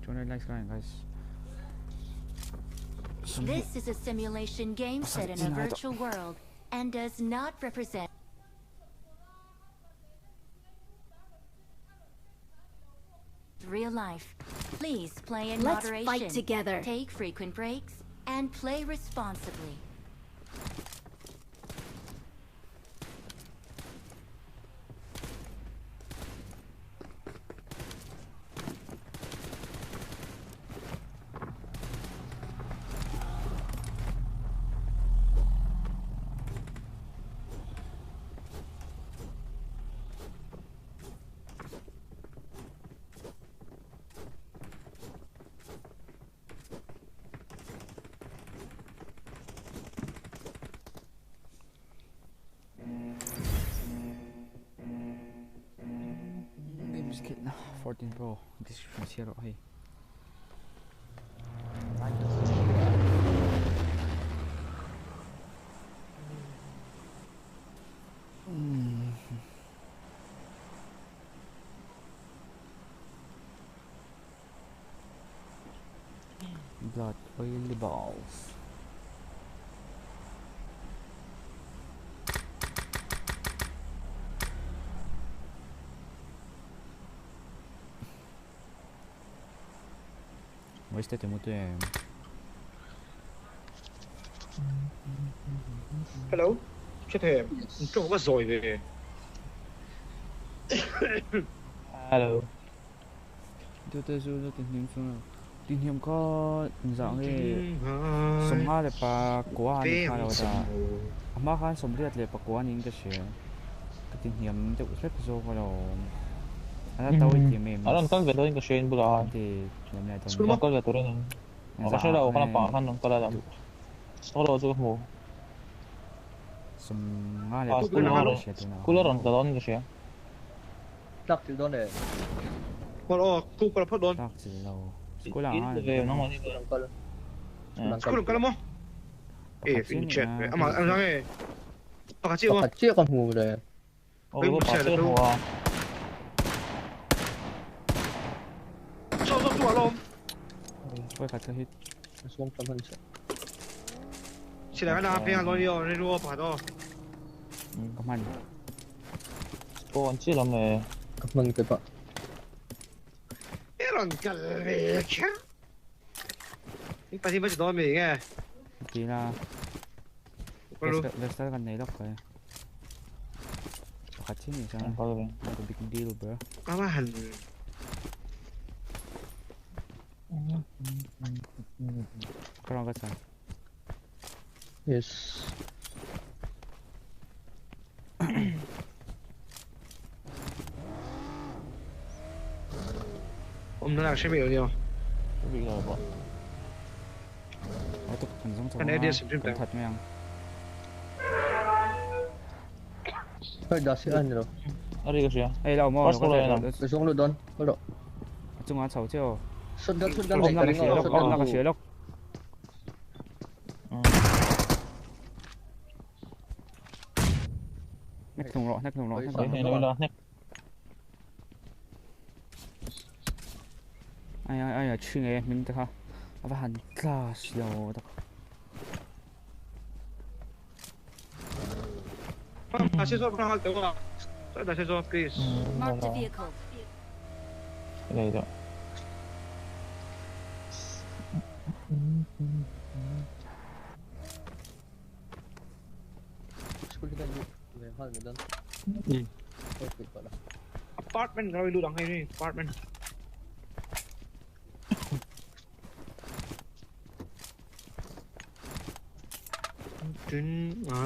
200 likes ka guys. This is a simulation game set in a virtual world and does not represent real life. Please play in Let's moderation. fight together. Take frequent breaks and play responsibly. Games kit na 14 Pro description share rawh hei. Blood oily balls. Wasted te mutu em. Hello, chết thèm. Trông có rồi về. Hello. Tu te zu tu tin hniam chu. Tin hniam kha zang he sawmnga leh pakua ani kha lo ta. A hma khan sawmriat leh pakua niin ka hria. Ka ti hniam deuh hlek zawk alawm. Ana to i ti em A rawn kal ve dawn in ka hria in bulah khan. Ti hniam leh dawn. Rawn kal ve turin an ka hre lo ka lampang ah khan rawn kal a lam. Solo chu ka hmu. Sawmnga leh Ah pakua school niin a ka rawn hria tunah school a khan. rawn kal dawn in ka hria. Tlak chilh dawn e. Kawr aw, ku kawr phawt dawn. Tlak chilh lo. School ah In khan ve an kal nangmah maw? ni School an kal. School an kal. School an kal maw? E Pakhat in chiah chat nia ve. ka Amah hmuh an chu. rang e. Pakhat chiah maw? Pakhat chiah ka hmu le. Aw Hei ka pa hmu chiah hmu a. Saw saw chu a lawm. Vawi khat ka hit. A sawm tam han chhiah. Silai kan a peng a lawn i aw rilru aw pakhat aw. Ka hman. Aw an chiah lam le. Ka hman ke pah. I rawn kal ve kher. I pahnih va chi dawn mi nge? Ti la. Lester kan nei lawk kai. Pakhat chiah ni chuan. Not a big deal bro. Ama han. Ka rawn ka chan. Yes. Awm na hre mi lo nia. Bik lo pawh. Auto kan zawng chho Kan anga idea sim sim kan tang. that mai ang. Hei dah si a ni lo. A ri ka hria. Hei lo maw First ka lo hriat en ang. loh. Ka zawng lut dawn. Ka rawh. A chungah chho chiah aw. Shotgun shotgun Awm neih na ka ka ring hria aw lawk shotgun awm na ka hu. hria lawk. Hnek hlum rawh hnek hlum rawh hnek hlum rawh. Hnek. Ai ai ai a thi ngei a hming te kha a va han class lo tak. Marked a vehicle. Lei deuh. School hi kan luh ve nghal mai dawn. Apartment ka lo lut ang hei ni apartment. Tin a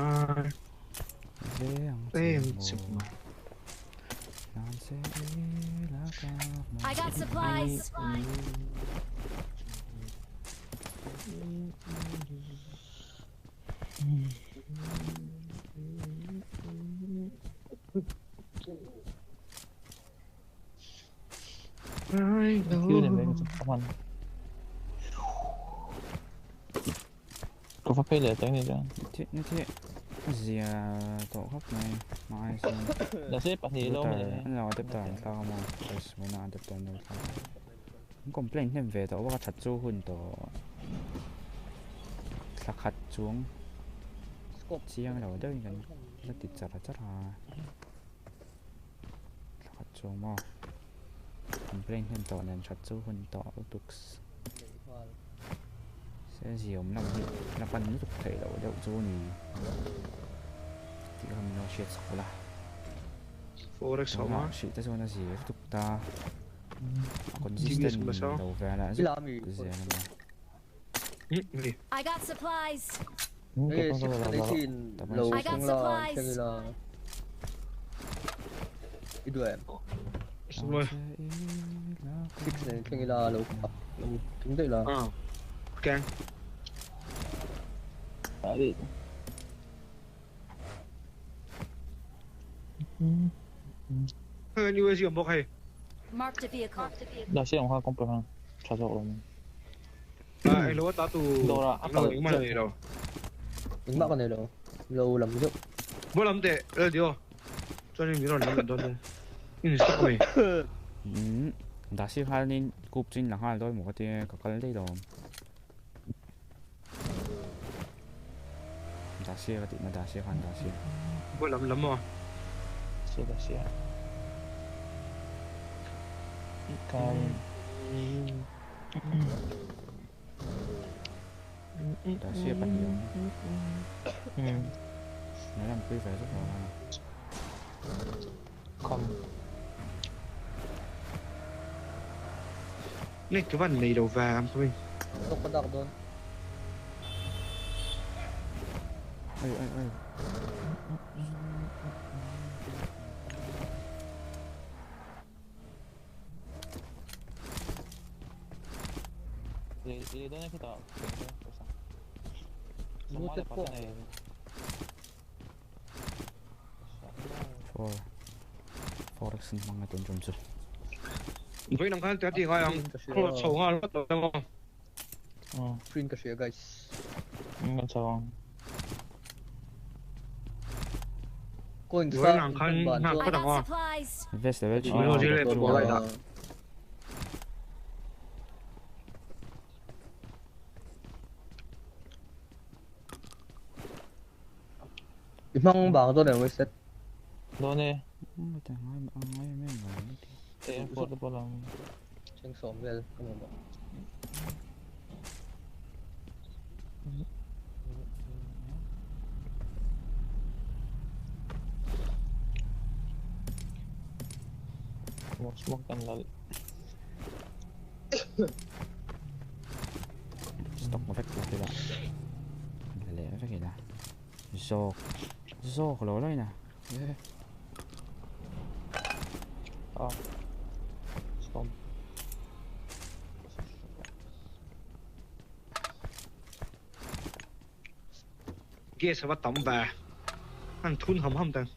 Veng che maw Nan se ila ka I got supplies. Thil nen veng chu ka hman. Ka va phei leh teng ni chuan. Ni ni thi zia tawh khawp mai hmai chuan. Nase pahnih lo Adapter mawle. an lo adapter an thlak a maw First vawiin ah adapter an lo thlak a. Complain hnem ve tawh bawk a that chu hun tawh thla khat chuang chiang lo deuhin kan la ti char char a thla khat chuang maw complain hnem tawh nen that chu hun tawh lutuk se ziawm lam hi la pan lutuk theih loh deuh chu a ni tih kha min lo hriat chak ula tunah hrih te chuan a zir lutuk ta. Consistent lo vel ah zuk zel a nia. I got supplies. Hey, six eighteen lo I got thleng la supplies. thleng ila i duh em? Six nen thleng ila lo lo tum daih la. Keng. Hei USG awm bawk hei. Marked a vehicle. La siam kha company khan tha zawk lo maw? Ah eng lo a ta tu Dawrah a eng lo kal engmah nei lo. Engmah ka nei lo. Lo lam zeuh. Bo lam teh radio chuan in min rawn lam leh dawn nia. In stock a mi. Umm Dasi khanin kup chu in la nghal dawn maw ka tia ka kal daih lo. Dacia ka tihna Dacia khan Dacia. Bual lam lam maw? Dacia Dacia. Ikai. Dacia pahnih awm. Nai lam pui ve zuk lo a. Kham. Nei tu van nei lo ve am coming. Tok ka dak dawn. Ai ai ai. Lei lei dawn e khitah cheng te pawisa. Lu te pawh. Four. Forex in hmang a tun tum chu. Vawiin ang khan tia ti ngai ang. Khaw chho nghal vat lo emaw. Screen ka hria guys. Kan chho ang. Coins Vawiin ang khan hna I phawt ang got aw. supplies. Vest level three. Min zir leh tur lai dah. I hmang bang dawn em wasted? Dawn e. Eng pawh te pawh lang. Cheng sawm vel ka mamawh. Smoke smoke kan lal. Stock vek la tila. La leh vek ila. Zawk zawk lo lain a. Ah. Stop. Gas ava tam ve. An thun ham ham tang.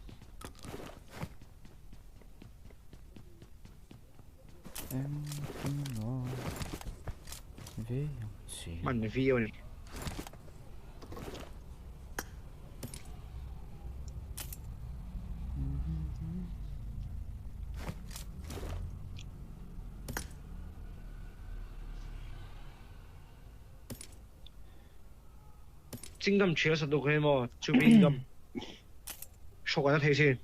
Man vi ni. Chewing gum chhia sa duk hei maw chewing gum hrawk an a thei sin.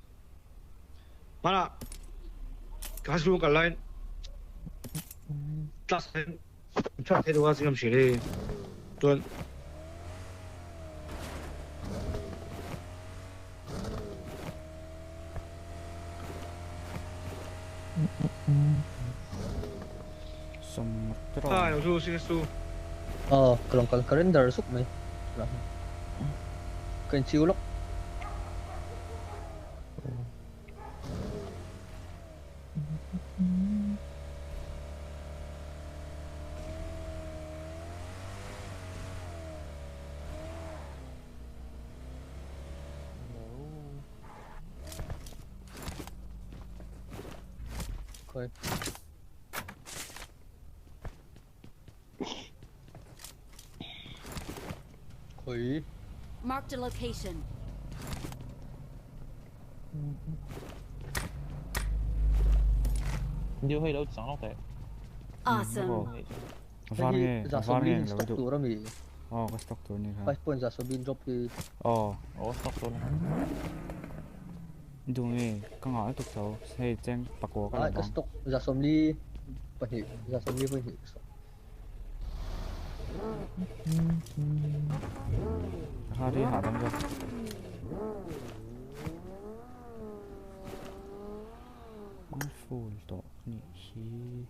Hmanah ka high school kal laiin class ah hian chhuak thei deuh a chewing gum hrilh hi chuan Ah, lo chu sing su. Aw, ka lo kal ka render zuk mai. Ka inchiu lawk. Khawi. Khawi. Marked a location. Điều hay đâu chẳng lóc thế. Awesome. Var nge var nge lo stock du. Tur ami. Oh ka stock tur ni kha. 5 point 170 drop hi. Oh. Oh stock tur. Du nge ka nga tuk tho. Hei cheng pakwa ka Ai la ka bang. Stock 170 pahnih 170 pahnih stock. Ha ri ha dam zo. Full to ni hi.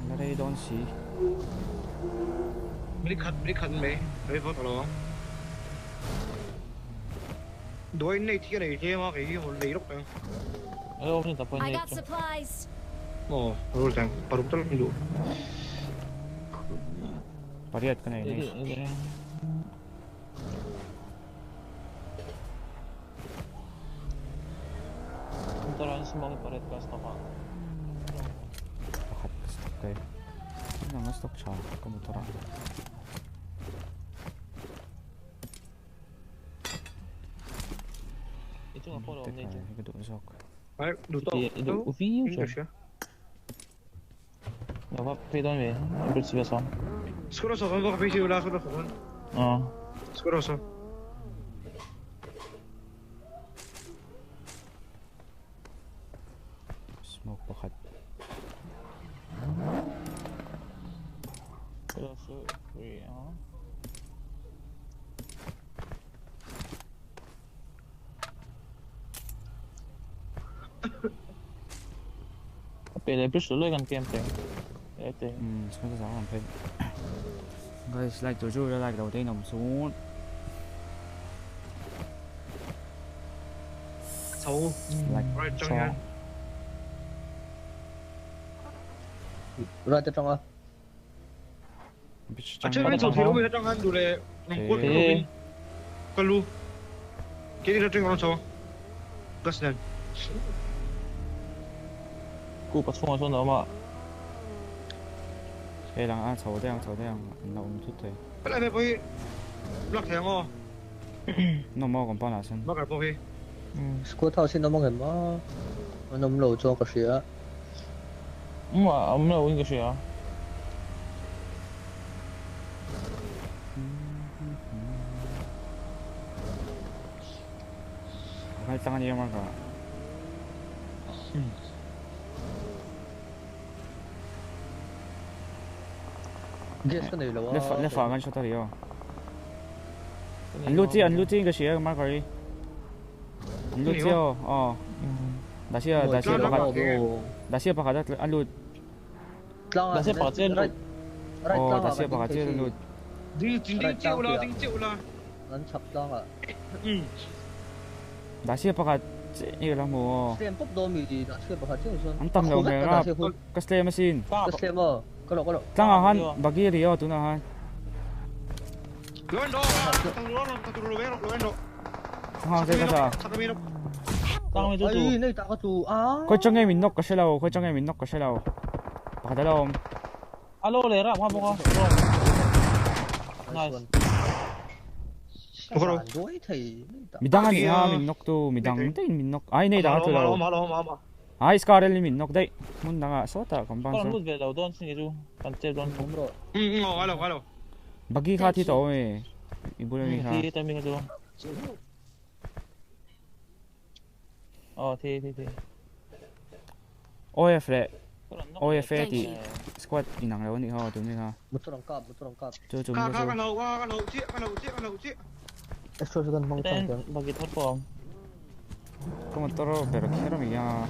La rei don si. Minute khat me. Rei vot lo. Doi nei thi nei the ma cái hol nei rok tang. Alo ni ta point I nei. got supplies. Oh, rol tang. Paruk tal du. Pariat ka nei nei. Tara smoke paret ka stock a. Pakhat ka stock kai. Nang stock cha ka motor a. Itu nga polo Te nei kai chu. ka du zok. Ai du to. Du vi In chu. ka sia. Ya va pe don me. Bridge ve son. Skoro so va pe si ula skoro so. Ah. Skoro so. Smoke pakhat. Skoro so 3 ah. Pe le bridge lo kan kem te. Te. Smoke za an pe. Guys, like to ju like lo te nom sun. Chau. Like Right chang yan. Right atang a. Bitch A chang. chen chau thi lo me chang han du le. Nong ko Te. Ka lu. Ke ni chang ron chau. Gas nan. Ku pa chunga chon ma. Hei lang a chho dang an la um thut thei. Lại về bôi lạc thèm o. No mo kom pa na san. Mắc cả bôi. Squad house in among em a. An om lo chuan ka hria. Ma am lo in ka hria. Kai tang ani ma ka. Gas ka nei lo a. Left left kan shot ari o. An lu chi ka hria ma ka ri. An lu chi o. Oh. Da sia da sia pakhat. Da sia pakhat an lu. Tlang Da sia pakhat che lu. Right Oh, tlang da sia pakhat che lu. Ding ding ding chiu la, ding chiu la. An chak tlang a. Da sia pakhat che la mo. Stem pop do mi da sia pakhat che chuan. An tam lo me ra. Ka slem machine. Ka slem o. Ka lo ka lo. Tlang a han bagi ri o tu na han. Lo no, tang lo no, tang lo lo lo no. Ha se ka sa. Tang me chu Ai chu. nei ta ka chu a. Khoi chang nge min nok ka hre khoi chang nge min nok ka hre lo. Pakhat lo. Alo le ra ma bo. Nice. Đuối thì Midang ani ha min nok tu midang te min nok. Ai nei da tu lo. Ma lo ma ma. Ai scar el min nok dei. Mun danga sota kom Con bang lut ve lo don sin chu. Kan che don. đúng rồi. Ừ, ừ, alo alo. Bagi kha thi to me. I bul mi kha. Thi ta mi chu. Oh thi thi thi. OF le. OF Thank ti you. squad inang lo ni ha tu ni ha. Một số đồng cặp, một số đồng cặp. Chu chu Ka mi ka chu. ka lo ka lo chi ka lo chi ka lo chi. Extra cho con mong Ten thằng bagi thot pom. Ko motor pero khero mi ya.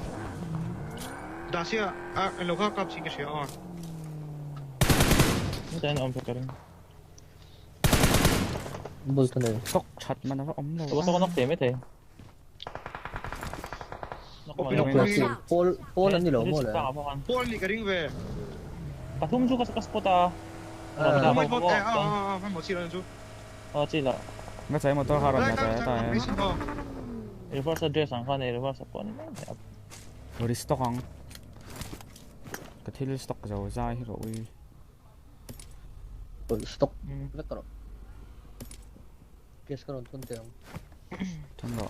Da sia a lo ka kap sin ka sia a. Ten om pe karing. Bul thế này. Tok chat man va om lo. Ko so nok te me te. Nok ma. Nok Là gì? Paul, Paul anh đi đâu mua Ta rồi? pa kan. Paul ni ka ring ve. Pathum chu ka ka spot a. À, Mai pot a a a mo chi lo chu. Oh chi la. Nga chai motor ha ron Ka ya ka ta ka ta. me sin ko. Reverse address ang kan reverse pon. Ri stock ang. Ka thil stock zo zai hi ro ui. Stock. Vết rồi. Gas cái rồi thun tiền. Thun ro.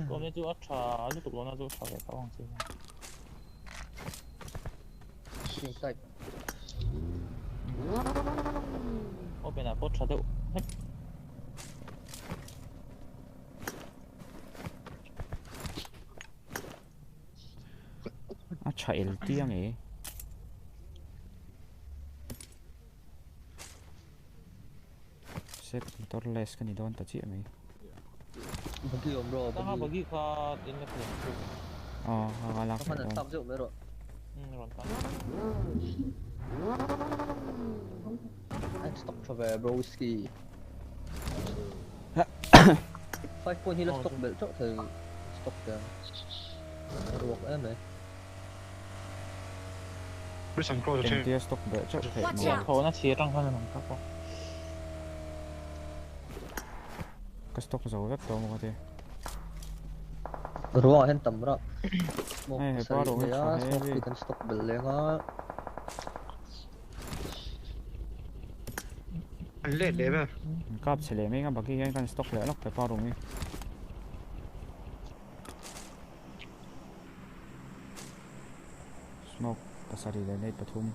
Ko me chu a tha lu tuk lo na chu tha ve tho ang chi. King type. Open a pawh tha deuh hlek. A tha el ti ang e. Set motor less ka ni dawn ta chiah mai. Bagi om ro Ta ha bagi. bagi kha in la thei chu. Aw ha ka lak Ka hman an dawn. tap deuh mai rawh. Rawn ta. An stock tha ve broski. 5 point hi la stock belh chauh thei stock te ang. Ruak em mai. Prison cross a Engtia stock belh chauh theih Watch maw? out. Tho na chi atang khan an awm tak aw. Ka stock zo vek tawh maw ka ti. Ruangah hian tam rah. Smoke Hei hepa pasarih rawh hi nei a, tha smoke heavy. hi kan stock belh leng a. An let leh vel. An kap chhe leh mai nga bagi hian kan stock leh lawk hepa rawh hi. Smoke pasarih leh nate pathum.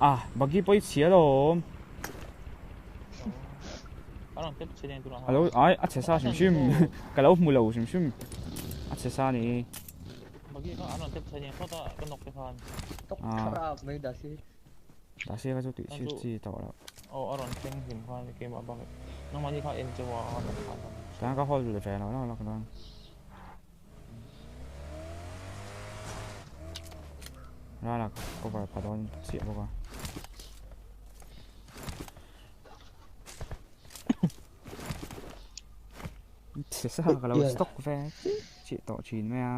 Ah, bagi pawh i chhia lawm. Alo ai a chhe sa hrim hrim ka lo hmu lo hrim hrim a chhe sa ni. Bagi kha an rawn tep chhe nia phawt a ka nawk te khan. Tok Ah. thara mai dah si. Dah si kha chu tih chhir chi tawh loh. Aw a rawn thleng hlim khan keimah bak nangmahni kha en chauh a a nawk khan. Tan ka hold ve lo lo lak dawn. Rala cover pha dawn chiah bawk a. Chhe sa ka lo stock ve chiah tawh thin mai a.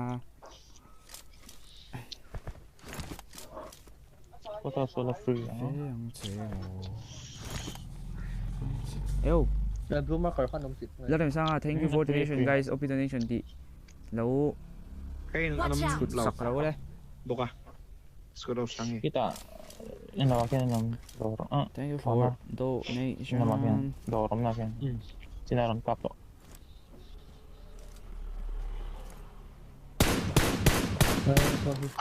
Kawta saw la free ang. Ve ang che aw. Eo. Blue marker khan awm chit mai. Lalremsanga thank you for donation guys OP donation tih lo Kain anam Watch out. chhut lo sak lo le. bawk a. Squad of sangi. Kita en lo khian an awm dawr ah. Thank you for donation. En lo khian dawr awm na khian. Chinai rawn kap tawh.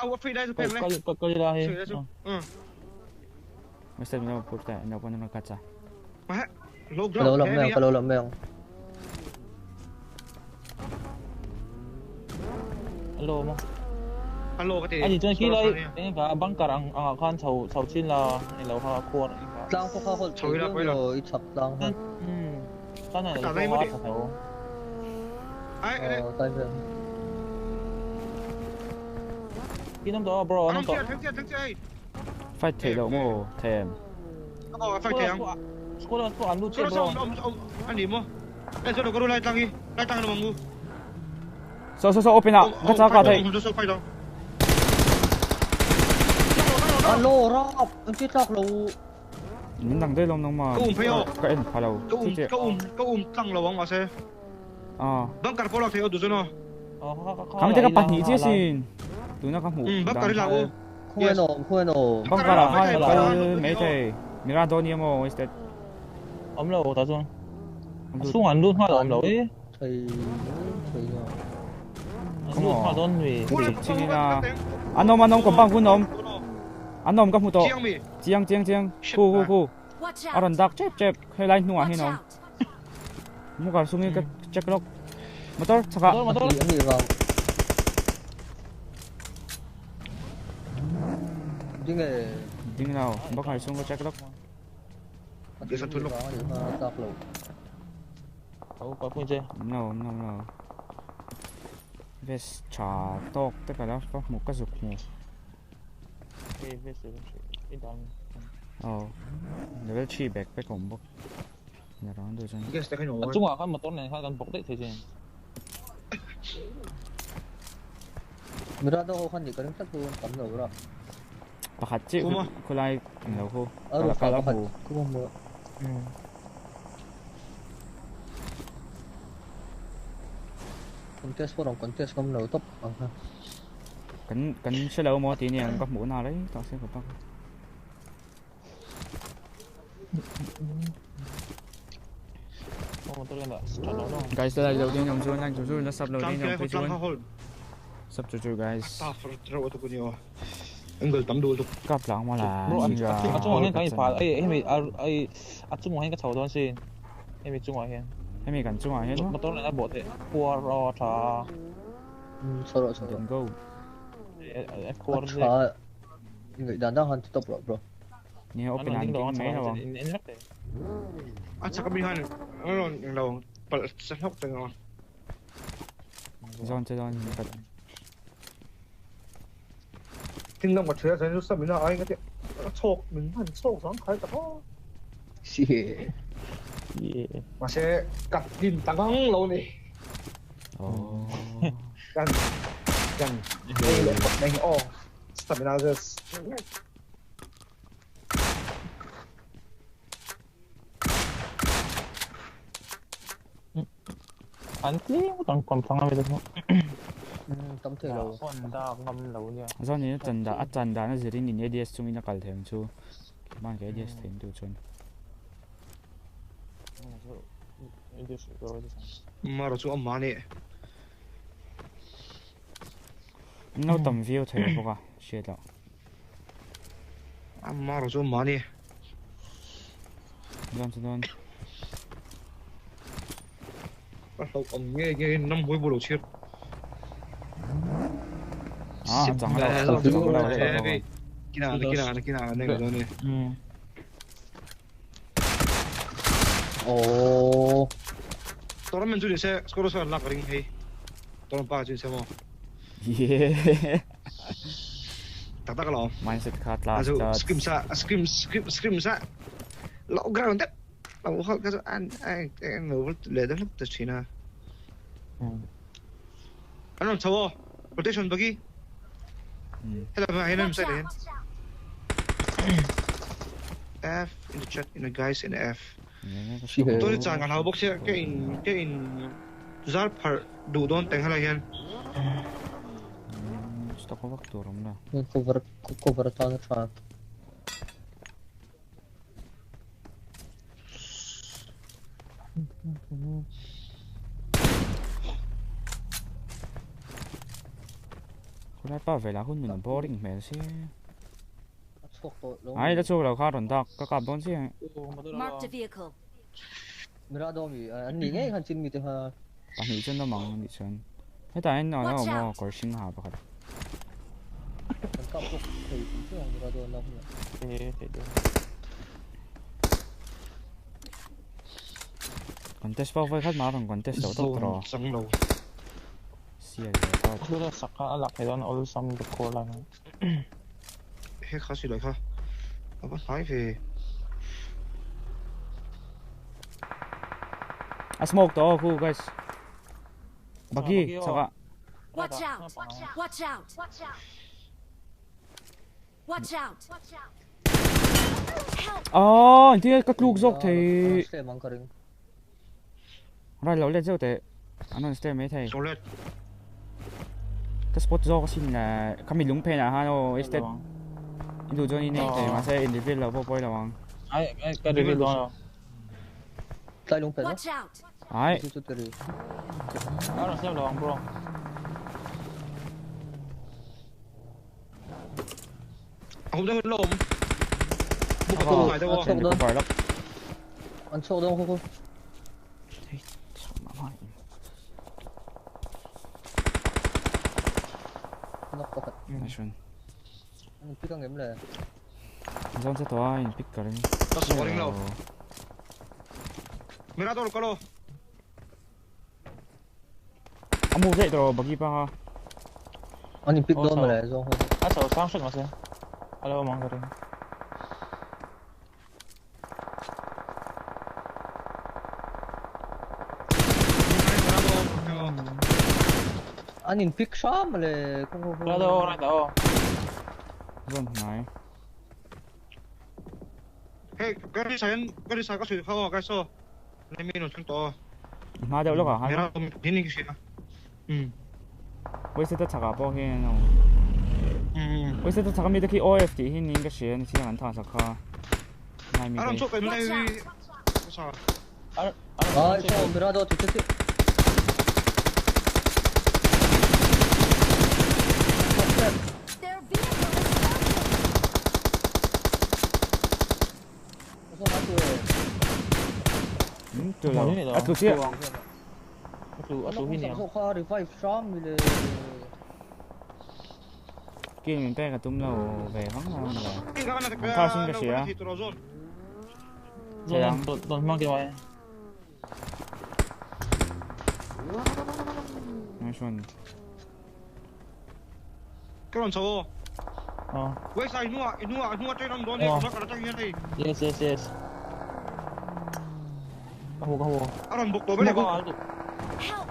Au a free lai chu pek le. Kal kal ila hi. Free lai chu. Mr. Mino purta no pon no kacha. Ma low Ka lo ground lam mai ang, ka lo lam mai ang. Alo mo. Alo ka ti. Ani chuan khi lai eng ka bunker ang ang khan chho chho chin la ni lo kha khuar eng ka. Tlang pawh kha hawlh Chho ila thei pawh ila. lo i chhak tlang kha. Tan a Ta lo dai pawh mo a ti. tha tho. Ai ai. Aw tai vel. Kinam to bro anam Anam to. chia thang chia thang chia ai. Fight thei lo mo them. Aw fight thei ang. Squad squad an lu che Squad bro. om om om ani mo. Ai so ko lai tlang hi. Lai tlang lo mangu. So so so open up. Ka cha ka thei. Om so fight dong. Alo rap, an chi tlak lo. Min dang dei lom nang ma. Ka um phei aw. Ka en pha lo. Ka um ka um ka um tlang lo ang ma se. Ah. Bunker pawh lak thei aw du chu no. Kham te ka pahnih chi sin. Tuna ka hmu. Bunker hi lak u. Khuai nom, khuai nom. Bunker ah khan kal mai thei. Mira Doni emaw instead. Om lo ta chuan. Sung an lut nghal om lo e. Thei thei lo. An lut nghal dawn mi. Chinina. Anom anom ka bang hun om. Anom ka hmu tawh. Chiang mi. Chiang chiang chiang. Khu khu khu. Watch A rawn out. dak chep chep. Hei lai hnuah Watch hian awm. out. Mu kar sungin ka check lawk. Motor chakah. Motor motor. Ani vang. Ding e. Ding lo. Bakar sung ka check lawk. Yes, thun lawk. Ani kha tlak lo. Tho pa pui che. No no no. Vest tha tawk te ka la ka hmu ka zuk hmu. Ei vest i dan. Aw. Level 3 backpack awm bawk. Na round du chuan. Yes, te khan A chungah khan motor nen khan kan bawk daih thei chin. Mira do ho khan ni ka ring tlat hu an tam lo ra. Pakhat chi Kuma. khulai lo khu. A ru Kala pakhat hu. kuma mo. Contest pawh contest ngam lo top ang ha. Kan kan hre lo maw ti niang ka hmuh na rei tak se ka pak. Guys, like lo din yong chuan like chu chu la sub lo din yong phei chuan sub chu chu guys. Angle tam du kap lang ma la. Bro, a chung hian kan in phal ai hemi ai a chung hian ka chho dawn sin. Hemi chungah hian. Hemi kan chungah hian. Motor la bo te khuar ro tha. Chho chho. Go. Khuar tha. Ngai dan dang han top ro bro. Ni open an ding mai lo. A chak mi han ron lo pal sa hlok teng o. Zon che don pat. Tin dang ma thea chen chu samina ai ka te chok min han chok sang khai ta ko. Si. Mà sẽ cắt tin tăng hăng lâu nè. Oh. Gan gan. Đây là đây oh. Stamina just. Anh tí còn còn thằng nào vậy Tâm thể lâu. Còn da ngâm lâu nha. Zon ni chan da a chan da na zirin in ADS chung in a kal them chu. Man ke ADS them tu chun. Mà rồi chú ông má nè. No tầm view thei boka shit lo. Mà rồi chú ông má nè. Zon zon. Bắt đầu ông nghe nghe năm mũi bộ đồ chết. À, chẳng là chẳng là cái nào này rồi nè. Ồ. Tôi mình chú sẽ có số lạc ring hay. Tôi ba chú xem không. Yeah. Tak tak lo. Mindset card last. Scream sa, scream scream scream sa. Lão ground đấy. Lão họ cái anh anh anh ngồi lấy đó lúc từ China. Anh làm sao? Rotation buggy. Hello, hello, I'm sorry. F in the chat, in the guys in the F. Tôi chẳng ngàn hào bốc xe cái in zar phar đủ đón tiếng hay là hiền. Stock over đồ rồng đó. Cover cover tao nó. Cô lại bảo vệ là hôn mình boring mẹ xí. Ai đã chụp là khá rộn đặc, các cặp đón xí. Marked a vehicle. Mira mi, anh nghĩ ngay hắn chín mi thế ha. Bạn nghĩ chân nó mong nghĩ chân. Thế tại anh nói nó mà có sinh hà bạc. Cặp bốc thì cũng chưa mira đâu nó. Contest bao vây khách mà bằng contest đâu tốt rồi. Sang lâu. Tôi là sạc lạc thì đó nó xong được cô là. Hết khó xí lại ha. Nó bắt phải về. A smoke đó, cool guys. Buggy, sao ạ? Watch out! Watch out! Watch out! Ờ, thì các lúc dốc thì. Rồi lâu lên dốc thì, anh nói stay mấy thầy. Cái spot dốc xin là, cái mình lúng phe là ha nó estate. Indu cho nên này, mà sẽ individual là vô bôi là bằng. Ai, cái individual đó. Tay lúng phe đó. Ai. Đó là xem là bằng bro. Không thấy lộn. Không phải đâu. Không phải đâu. Ăn sâu đâu không không. Nice one. Anh pick ang em là. Zon sẽ to anh pick cái. Nó số linh lâu. Mira tôi có lo. Anh mua dậy rồi, bagi ba. Anh pick đâu mà lại zon. Anh sợ sáng suốt mà xem. Alo mang rồi. Anh pick sao mà lại không không. Ra đâu ra đâu. Zon này. Hey, cái đi sai cái đi sai có sự không cái số. Nên mình nó to. Mà đâu lúc à? Mira tôi nhìn cái gì à? Ừ. Với sẽ tất cả bao nhiêu nó. Ừ. Với sẽ tất cả mình cái OF thì hiện cái gì, chỉ là anh thằng sao? Aram chok kai Watch mai. out. Sa. 아, 저 미라도 뒤태. Their vehicle is smoking. 무슨 학교에 Tu lo. A tu chia. A tu hi niang. So kha revive sham mi le. Kia mình pe ka tum lo về vắng lo. Cái cái này Thao xin cái gì á? Zone. Zone don mang cái mai. Nice one. Cái con số. Ờ. Wait sai nua nua nua chơi năm đó này, nó cả trang này. Yes yes yes. Kamu kamu. Aram bok to bele ko. Help!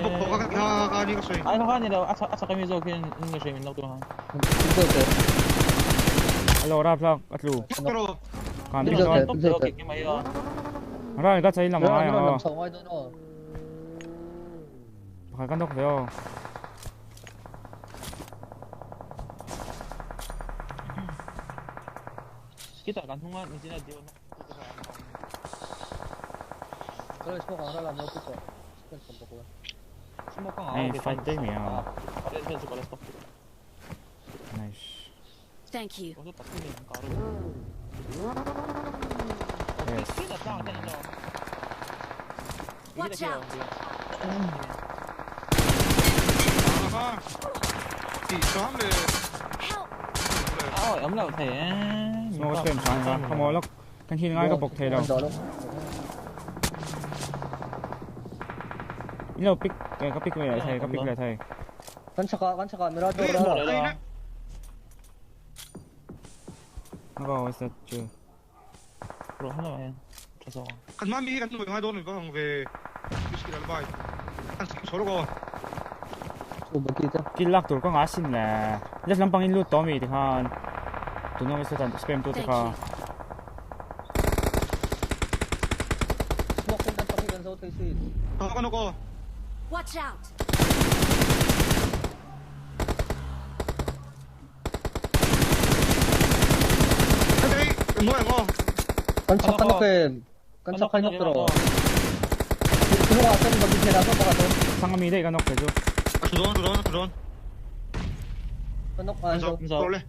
Bok to ka ka ka ni ka soi. Ai ka ni lo a sa kami zo kin nge soi min nok tu ha. Alo rap lak atlu. Pero Kan Đi đi rồi. rồi. Top to ki mai yo. Ra ka chai lam ai làm à. sao ai đó nó. Phải kan dok ve o. Kita kan hunga ni jina dio. 그래 smoke 안 하려면 어쩔 거. 스펜 좀 보고. Smoke ang Ay, fight time ya. Nice. Thank you. Yes. Watch out! À. Thì xóm le. Help! Ôi, ấm lẩu thế. Smoke spam chan ka. Come on lok. Kan hin ngai ka bok thei lo. Ilo pick ka pick về lại thầy, ka pick lại thầy. 간차가 간차가 미라도 ra. Nó vào sao chưa? Rồi không rồi. Cho Kan ma mi kan nuôi hai đôi này có hàng về. Whisky là bài. Kan số rồi. 저 뭐지? Kill lak tur ka nga sin le. Left lampang in loot to mi ti khan. Tu no sa spam tu ti Thank kha. you. smoke 간 딱히 간서 어떻게 Đó con nó có. Watch out! Cái đây, nuôi ngon. 간차 간놓게 간차 간놓 들어. 들어와 좀 거기 지나서 뭐가 더. Sang mi dei ka nok pe chu. À, chủ đón, chủ đón, chủ đón. 간놓 안 서. Rồi lên.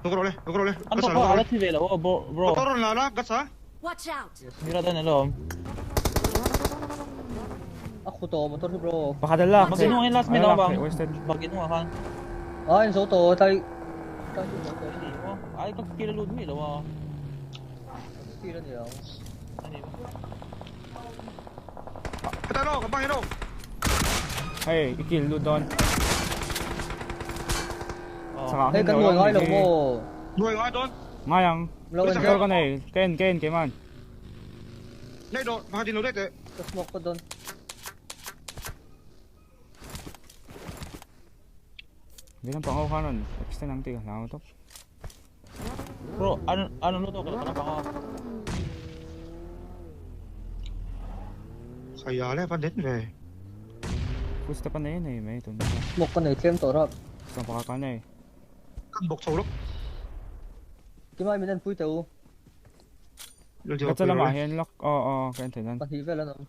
Rồi lên, rồi lên. Anh có ala thi về là bro bro. Có rồi là lá, cắt xá. Watch out! Mira đây này lo. 아 고도 motor bro. Pakadal lak. Bagin mo last minute bang. Wasted. Bagin mo kan. 아 인서 또 다이. Ai có kia luôn mi lo. 스킬은요. Anh Cái tay nó, cái băng đâu. Hey, ikil loot don. Saka Hey hin kan lo nuôi ngay mi. lo mo. Nuôi ngay đón. Ngay ang. Lo Motor ka này, ken ken ke man. Đây đồ, mà thì nó đấy thế. smoke ko doon. Di lang pang kanon. Extend ang ti lao to. Bro, ano ano lo to ka pa ka. Khải à, van đến về. Gusto pa na yun eh, may tun. Smoke ko na claim to rap. Sa baka ka na eh. Căn bọc sầu lắm. Kimai minan pui teu. Katsa lam ah hian lock. Oh oh, kan theinan. Kan hi vel anam.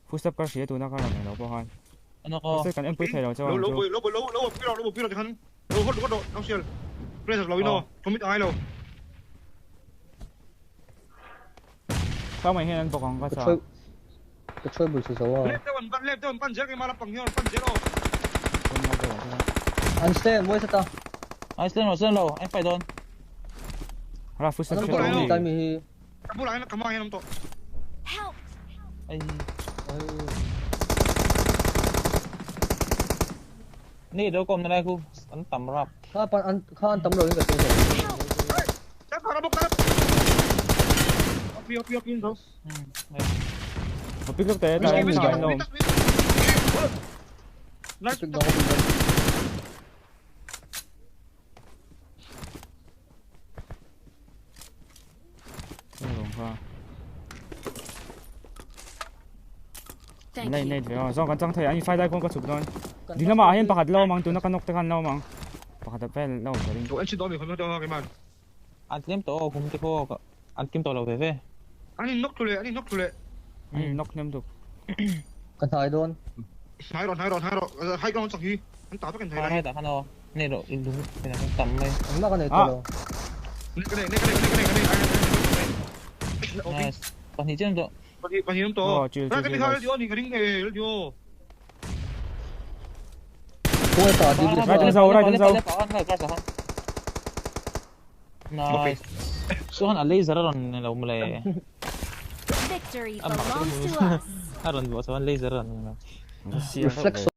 Footstep ka hria tuna ka ram lo pawh han. Ano ko? Footstep kan en pui thei lo chuan Lô chu. lô lô lô lô lô lô lô lô lô lô lô lô sial. Press lo ino, không biết ai lo. Sao mày hian an bawk ang ka sa. Ka choi bul su sawa. Left one ban left one ban cái mà là bằng nhau ban zero. An stay moi sa ta. Ai stand lo stand lo, anh phải don. Ra footstep Anong siya ko to. ni mi hi. Kamu lại nó cầm ai to. Help! Ai Ni đâu còn này khu, anh tầm rap. Kha pan an kha an tam lo in ka tu. Help! Chắc là bốc ta. Pi pi pi đâu. Pick up te ta mi lo. Nice. Pick dong pick dong. Rong kha. Thank Nei you. nei ve. Zo kan chang thei ani fight lai kon ka chup don. Di lama hian pakhat lo mang tuna ka nok te khan lo mang. Pakhat vel lo ka ring. Anh xin đó mình không cho cái mà. Anh claim to, không te ko. An kim tawh lo ve ve. An in knock thlu leh, an in knock thlu leh. An in knock hnem tuk. Ka hnai dawn. Hnai rawh, hnai rawh, hnai rawh. High ground chak hi. An ta vek an thei lai. Hetah khan aw. Nei rawh, i lung hetah khan tam mai. Engmah ka nei tawh lo. Nei ka nei, nei ka nei, ka nei, ka nei, ka nei. Nice. Pahnih chiah an tawh. Pahnih, pahnih an tawh. Oh, chill, chill, chill guys. Radio ni ka ring e, radio. Khawnge ta DBS Right an zo, right an zo. Nice. Chuan a laser a rawn lo mawle. Victory belongs to us. A rawn vuah chuan laser a rawn. Reflex.